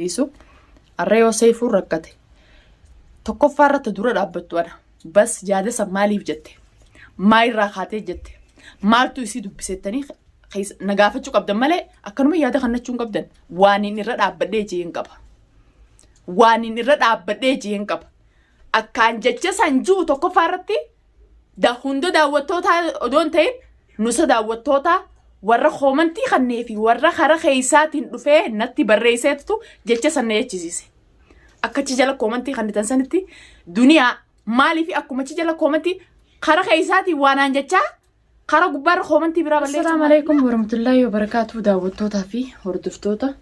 Dhiisu arra yoo seefuun rakkate tokkoffaa irratti dura dhaabbattu ana. Bas yaada san maaliif jette? Maa irraa kaatee jette? Maaltu isii dubbisettanii na gaafachuu qabdan malee akkanuma yaada kannachuu hin qabdan. Waan inni irra dhaabbadhee jeen qaba. Waan inni irra dhaabbadhee jeen qaba. Akkaan jecha san ji'u tokkoffaa irratti da hunda daawwattootaa odoo hin ta'in nusa daawwattootaa warra koomantii kannee fi warra kara keessaatiin dhufee natti barreesseetu jecha san na jechisiise. Akkachi jala koomantii kannitan sanitti duniyaa maaliif akkumachi jala koomantii kara keessaatiin waanaan jechaa kara gubbaarra koomantii biraa balleessu. Assalaamu alaikum warahmatullahi wabarakatuh daawwattootaa fi hordoftoota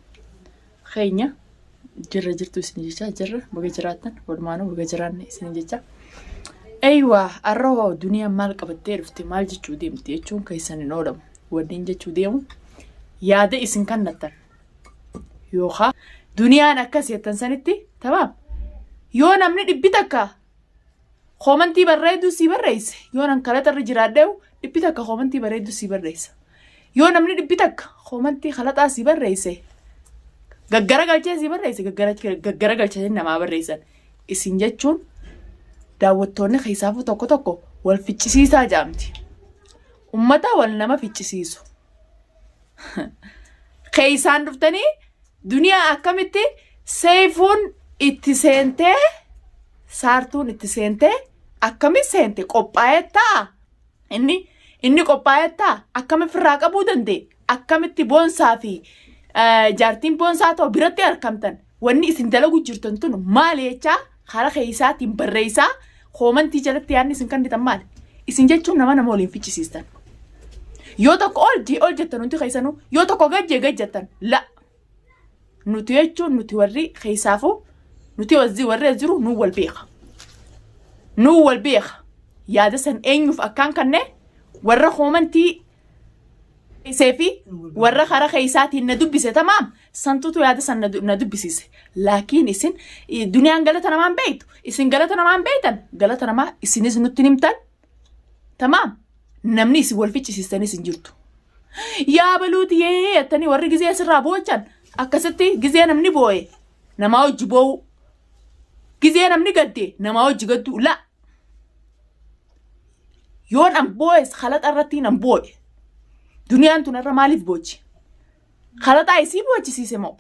keenya jirra jirtu isin jecha jirra baga jiraattan walumaanuu baga jiraanne isin jecha. Eeywa arra hoo duniyaan maal qabattee dhufte maal jechuu deemti jechuun keessan hin oolamu. Wanni jechuu deemu yaada isin kannattan yookaan duniyaan akkas jettan sanitti tamaam yoo namni dhibbi takka Koomantii barreedduu sii barreesse. Yoo nan kalaxa irra jiraadheewu dhibbi takka koomantii bareedduu sii barreessa. Yoo namni dhibbi takka koomantii kalaxaa sii barreesse gaggara galchee sii barreesse gaggara galchanii namaa barreessan. Isin jechuun daawwattoonni keessaafuu tokko tokko wal ficcisiisaa jaamti. Ummata wal nama ficcisiisu. Keessaan dhuftanii duniyaa akkamitti seefuun itti seentee saartuun itti seentee akkami seente qophaa'ee ta'a. Inni inni qophaa'ee ta'a akkami ofirraa qabuu danda'e akkamitti boonsaa fi jaartiin boonsaa ta'u biratti argamtan wanni isin dalagu jirtan tun maali jechaa karaa keessaatiin barreessaa koomantii jalatti yaadni isin kennitan maali? Isin jechuun nama nama waliin fichisiistan. Yoo tokko ol jee ol jettan hundi keessanuu yoo tokko gad jee gad jettan la. Nuti jechuun nuti warri keessaafuu nuti warri as jiru nu wal beeka. Nu wal beeka. Yaada san eenyuuf akkaan kannee warra koomantii isee fi warra kara keessaatiin na dubbise tamaam santutu yaada san na dubbisiise. Laakiin isin duniyaan galata namaan beektu isin galata namaan beektan galata namaa isinis nutti himtan tamaam namni isin wal ficcisiistanis hin jirtu. Yaa baluuti yee jettanii warri gizee asirraa boochan akkasitti gizee namni boo'e namaa hojii boo'u gizee namni gadde namaa hojii gaddu la yoon an boo'es kalaxa irratti nan boo'e. Duniyaan tun irra maaliif boochi? Kalaxaa isii boochisiise moo?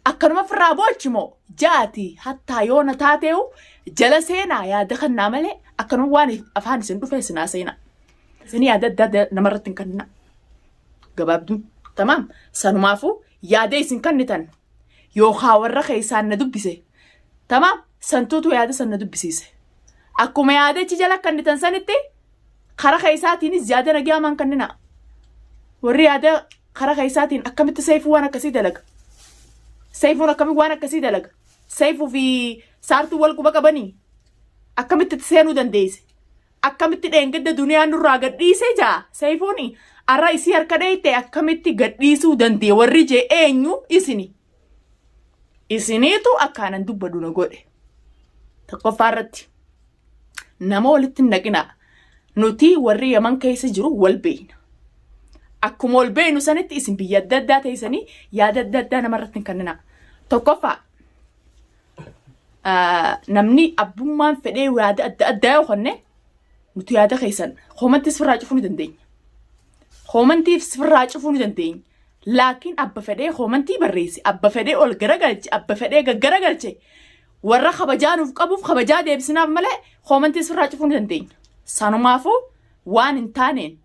Akkanuma ofirraa boochi moo? Jaati hattaa yoo na taateewu jala seenaa yaada kannaa malee akkanuma waan afaan isin dhufe isin haasa'ina. Isin yaada adda addaa namarratti hin kennina. Gabaabduun tamaam sanumaafuu yaada isin kennitan yookaan warra keessaan na dubbise tamaam santuutu yaada san na dubbisiise. Akkuma yaadachi jala kennitan sanitti kara keessaatiinis yaada nagaa maan kennina. Warri yaada kara keessaatiin akkamitti seefuu waan akkasii dalaga. Seefuun akkamitti waan akkasii dalaga. Seefuu fi saartuu wal quba qabanii akkamitti itti seenuu dandeesse. Akkamitti dheengadda duniyaan nurraa gadhiise jaa seefuun arra isii harka dheeyte akkamitti gadhiisuu dandee warri jee eenyu isini. Isiniitu akkaanan dubbadhu na godhe. Tokkoffaa irratti nama walitti hin naqinaa. Nuti warri Yaman keessa jiru wal beeyna. Akkuma wal beeynu sanitti isin biyya adda addaa teessanii yaada adda addaa namarratti hin kenninaa. Tokkoffaa namni abbummaan fedhee yaada adda addaa yoo kenne nuti yaada keessan koomantii sifirraa cufuu ni dandeenya. Koomantii sifirraa cufuu ni dandeenya. Laakiin abba fedhee koomantii barreesse, abba fedhee ol garagalche, abba fedhee gaggaragalche warra kabajaa nuuf qabuuf kabajaa deebisinaaf malee koomantii sirraa cufuu ni dandeenya. Sanumaafuu waan hin taaneen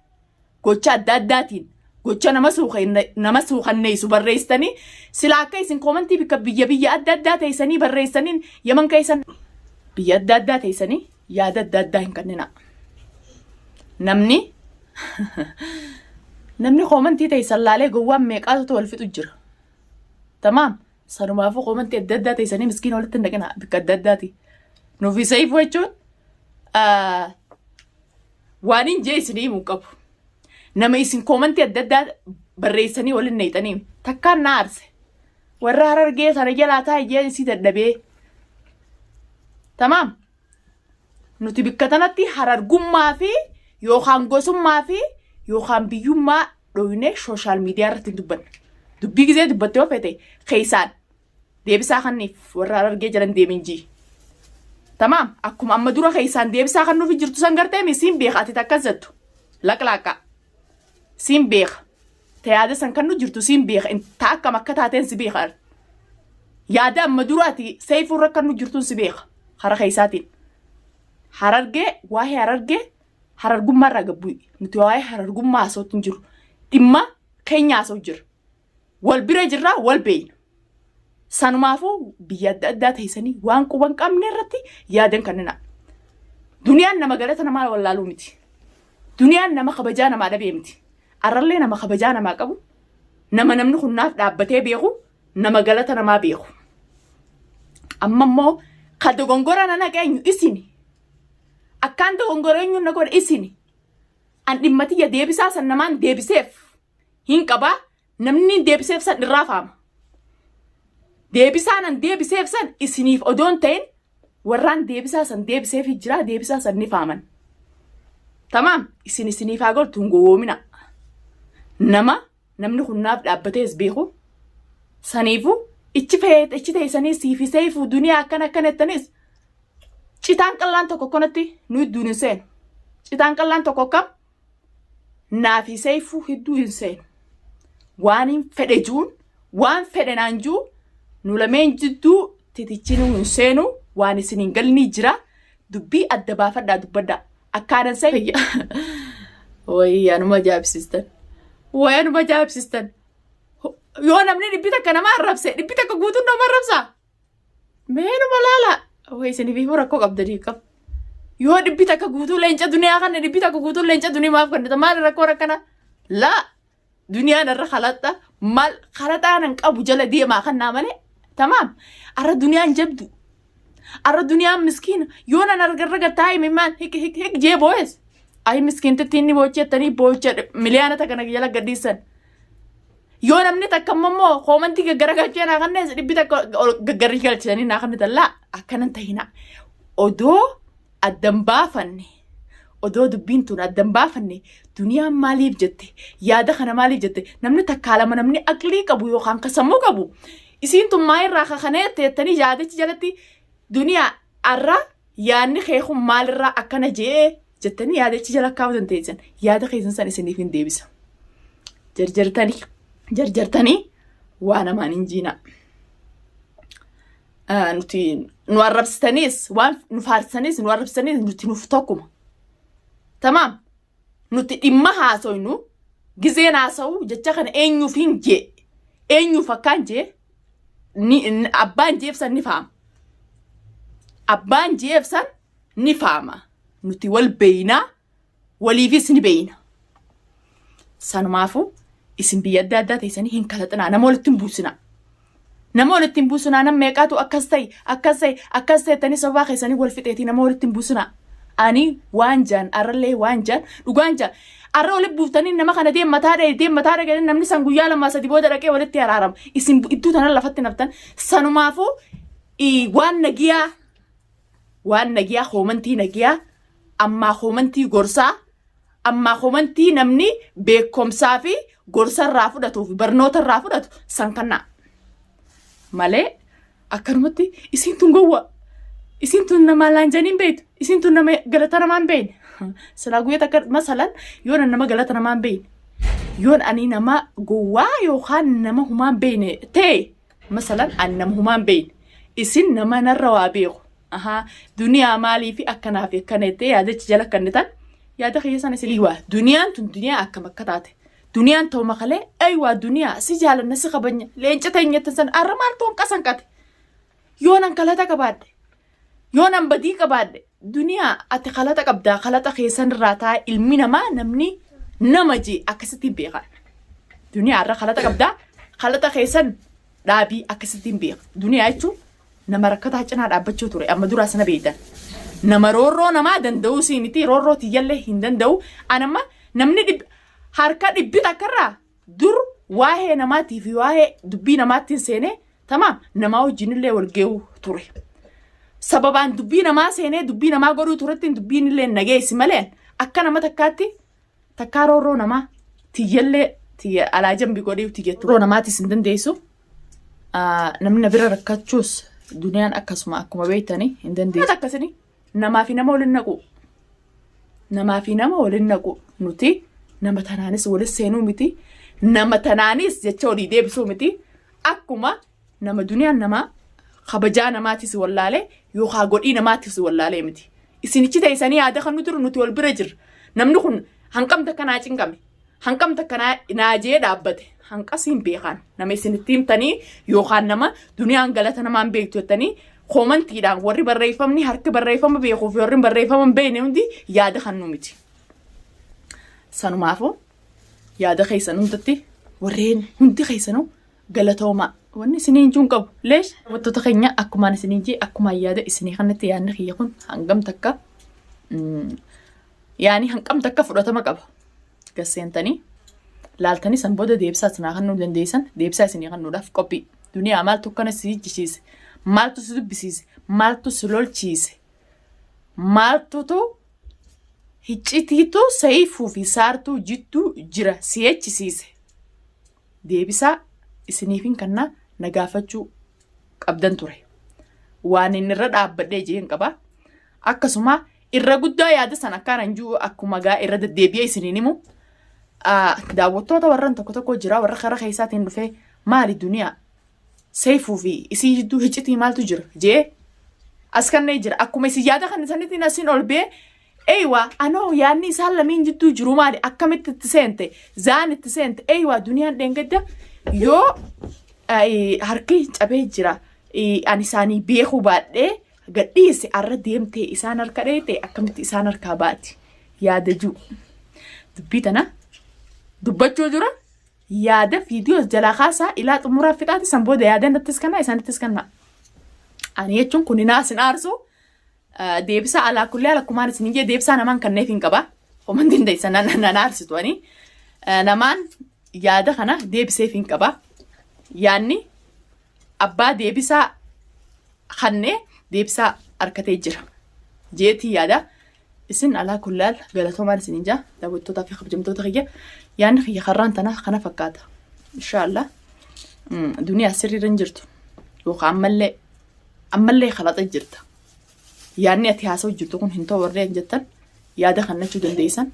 gocha adda addaatiin gocha nama suukanneessu barreessitanii sila akka isin koomantii bikka biyya biyya adda addaa teessanii barreessaniin Yaman keessan biyya adda addaa teessanii yaada adda addaa hin kenninaa. Namni namni koomantii teessan laalee gowwaan meeqaatu wal fixu jira. Tamaam sanumaafuu koomantii adda addaa teessanii miskiina walitti hin dhaqinaa bikka adda addaati. Nuuf seeyfuu jechuun waan hin jee isin himuu qabu. Nama isin koomantii adda addaa barreessanii waliin neexanii takkaan na aarse. Warra harargee sana jalaa taa'e jee isii dadhabee. Tamaam. Nuti bikka tanatti harargummaa fi yookaan gosummaa fi yookaan biyyummaa dhoynee sooshaal miidiyaa irratti hin dubbanne. Dubbii gizee dubbatte yoo feete keessaan. Deebisaa kanniif warra Harargee jalan deemin jii. Tamaam akkuma amma dura keessaan deebisaa kan nuuf jirtu san gartee mi siin beeka ati takkas jettu. Laqlaaqa. Siin beeka. Ta yaada san kan nu jirtu siin beeka. Ta akkam akka taateen si beeka. Yaada amma dura ati seeyfuu irra kan nu jirtuun si beeka. Hara keessaatiin. Harargee waa'ee harargee harargummaa irraa gabbu'i. Nuti waa'ee harargummaa haasa'utti hin jiru. Dhimma keenya haasa'u jira. Wal bira jirraa wal beeyna. Sanumaafuu biyya adda addaa teessanii waan quban qabne irratti yaadan kannina. Duniyaan nama galata namaa wallaaluu miti. Duniyaan nama kabajaa namaa dhabee miti. Arrallee nama kabajaa namaa qabu, nama namni kun naaf dhaabbatee beeku, nama galata namaa beeku. Amma immoo ka dogongora na naqe eenyu isini. Akkaan dogongora eenyu na godhe isini. An dhimma tiyya deebisaa san namaan deebiseef hin qabaa namni deebiseef san irraa faama. Deebisaan an deebiseef san isiniif odoon ta'in warraan deebisaa san deebiseef jira deebisaa san ni faaman. Tamaam isin isiniif haa galtu hin gowwoomina. Nama namni kun naaf dhaabbatees beeku saniifu ichi feete ichi teessanii siifi seefuu duniyaa akkana akkana jettanis citaan qallaan tokko akkanatti nu idduun hin seenu. Citaan qallaan tokko akkam naafi seeyfuu hedduu hin seenu. Waan hin fedhe juun waan fedhe naan juu nu lameen jidduu titichi nu hin seenu waan isin hin galni jira dubbii adda baafadhaa dubbadhaa akkaanan seeyya. Wayii anuma ajaa'ibsiistan. Wayii anuma ajaa'ibsiistan. Yoo namni dhibbi takka nama arrabse dhibbi takka guutuun nama arrabsaa? Meenuma laala. Way isin fi rakkoo qabdanii qab. Yoo dhibbi takka guutuu leenca duniyaa kana dhibbi takka guutuu leenca duniyaa maaf kennita maal rakkoo rakkana? Laa duniyaan irra kalaxa maal kalaxaa nan qabu jala deemaa kannaa malee tamaam arra duniyaan jabdu arra duniyaan miskiina yoo nan argarra gattaa himimaan hik hik hik jee boo'es ayi miskiintitti inni boochettanii boocha miliyaana takka na jala gadhiisan. Yoo namni takka immoo koomantii gaggaragalchee naa kannees dhibbi takka ol gaggaragalchanii naa kennitan laa akkanan tahina. Odoo addan baafanne odoo dubbiin tun addan baafanne duniyaan maaliif jette yaada kana maaliif jette namni takkaa lama namni aqlii qabu yookaan ka sammuu qabu isiin tun maa irraa kakanee jettanii yaadichi jalatti duniyaa arra yaadni kee kun maalirraa akkana jee jettanii yaadachi jala kaa'uu dandeessan yaada keessan san isiniif hin deebisa. Jarjartanii jarjartanii waa namaan hin jiina. Nuti nu arrabsitaniis waan nu faarsitaniis nu arrabsitaniis nuti nuuf tokkuma. Tamaam nuti dhimma haasoynu gizeen haasa'u jecha kana eenyuuf hin jee eenyuuf akkaan jee ni abbaan jeef san ni faama. Abbaan jeef san ni faama. Nuti wal beeynaa waliifis ni beeyna. Sanumaafuu isin biyya adda addaa teessanii hin kalaxinaa nama walitti hin buusinaa. Nama walitti hin buusinaa nama meeqaatu akkas ta'e akkas ta'e akkas ta'e jettanii sababaa keessanii wal fixeetii nama walitti hin buusinaa. Ani waan jaan arrallee waan jaan dhugaan jaan arra walitti buuftanii nama kana deem mataa dha'e deem mataa dha'e namni san guyyaa lamaa sadi booda dhaqee walitti araarama. Isin iddoo tana lafatti naftan sanumaafuu waan nagiyaa waan nagiyaa koomantii nagiyaa ammaa koomantii gorsaa ammaa koomantii namni beekomsaa fi gorsa irraa fudhatuu fi barnoota irraa fudhatu san kannaa malee akkanumatti isiin tun gowwa isiin tun nama laanjanii hin beektu isiin tun nama galata namaa hin beekne silaa guyyaa takka masalan yoon ani nama galata namaa hin beekne yoon ani nama gowwaa yookaan nama humaa hin beekne ta'e Masalan an nama humaa hin beeyne. Isin nama narra waa beeku. Ahaa duniyaa maalii fi akkanaa fi akkana jettee yaadachi jala kennitan yaada kiyya sana isin waa duniyaan tun duniyaa akkam akka taate. Duniyaan ta'u makalee aywaa duniyaa si jaalanna si kabanya leenca teenyattan sana arra maal toon qasan qate. Yoo nan kalata qabaadhe yoo nan badii qabaadhe duniyaa ati kalata qabdaa kalata keessan irraa taa ilmi namaa namni nama jee akkasitti beekan. Duniyaa irra kalata qabdaa kalata keessan dhaabii akkasitti beeka. Duniyaa jechuun nama rakkataa cinaa dhaabbachuu ture amma duraa sana beektan. Nama roorroo namaa danda'uu sii miti roorroo tiyyallee hin danda'u. Anamma namni harka dhibbi takkarraa dur waa'ee namaatii fi waa'ee dubbii namaattiin seenee tamaam namaa wajjinillee wal ge'uu ture. Sababaan dubbii namaa seenee dubbii namaa godhuu turettiin dubbiin illee nageessi malee akka nama takkaatti takkaa roorroo namaa tiyyallee tiyya alaa jambi godhee tiyya roorroo namaatis hin dandeessu. Namni na bira rakkachuus duniyaan akkasuma akkuma beektanii hin dandeessu. Akkasini namaa fi nama waliin naqu. Namaa fi nama waliin naqu nuti nama tanaanis waliin seenuu miti. Nama tanaanis jecha walii deebisuu miti. Akkuma nama duniyaan nama kabajaa namaatis wallaalee yookaan godhii namaatis wallaalee miti. Isinichi teessanii yaada kan nuti nuti wal bira jirra. Namni kun hanqam takka naa cinqame. Hanqam takka naa jee dhaabbate. Hanqas hin beekan. Nama isinitti himtanii yookaan nama duniyaan galata namaan beektu jettanii koomantiidhaan warri barreeffamni harki barreeffama beekuu fi warri barreeffama hin beekne hundi yaada kan nu miti. Sanumaafuu yaada keessan hundatti warreen hundi keessanuu galatoomaa. Wanni isiniin juun qabu. Leesh daawwattoota keenya akkumaan isiniin jee akkumaan yaada isinii kanatti yaadni kiyya kun hangam takka yaani hangam takka fudhatama qaba. Gasseentanii laaltanii san booda deebisaa isinaa kennuu dandeessan deebisaa isinii kennuudhaaf qophii. Duniyaa maaltu akkana si jijjisiise? Maaltu si dubbisiise? Maaltu si lolchiise? Maaltutu hiccitiitu sayifuu fi saartuu jidduu jira si jechisiise? Deebisaa isiniifin kannaa na gaafachuu qabdan ture. Waan inni irra dhaabbadhee jeen qaba. Akkasuma irra guddaa yaada san akkaan an jiru akkuma gaa irra deddeebi'ee isiniin himu. Daawwattoota warran tokko tokko jira warra karaa keessaatiin dhufee maali duniyaa seefuu fi isii jidduu hicitii maaltu jira jee as kannee jira akkuma isin yaada kan isanitiin asin ol bee Eywa anoo yaadni isaan lameen jidduu jiru maali akkamitti itti seente zaan itti seente eywa duniyaan dheengadda yoo harki cabee jira ani isaanii beekuu baadhee gadhiise arra deemtee isaan harka dheeyte akkamitti isaan harkaa baati yaada jiru dubbii tana dubbachuu dura yaada viidiyoo jalaa kaasaa ilaa xumuraa fixaati san booda yaada nattis kanaa isaanittis kanaa ani jechuun kun hinaasin aarsu Deebisaa alaa kullee akkumaan isin jee deebisaa namaan kanneef hin qaba. Komantiin teessan nan aarsitu ani. Namaan yaada kana deebiseef hin qaba. Yaadni abbaa deebisaa kannee deebisaa harkatee jira. Jeetii yaada. Isin alaa kullaal galatoomaan isin jaa daawwattootaa fi kabajamtoota kiyya yaadni kiyya karraan tana kana fakkaata. Inshaallah duniyaa sirriirra hin jirtu yookaan ammallee ammallee kalaxa jirta. Yaadni ati haasa'u jirtu kun hin ta'u warreen jettan yaada kannachuu dandeessan.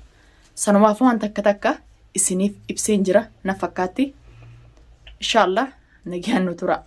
Sanumaaf waan takka takka isiniif ibseen jira na fakkaatti. Inshaallah nagaan nu tura.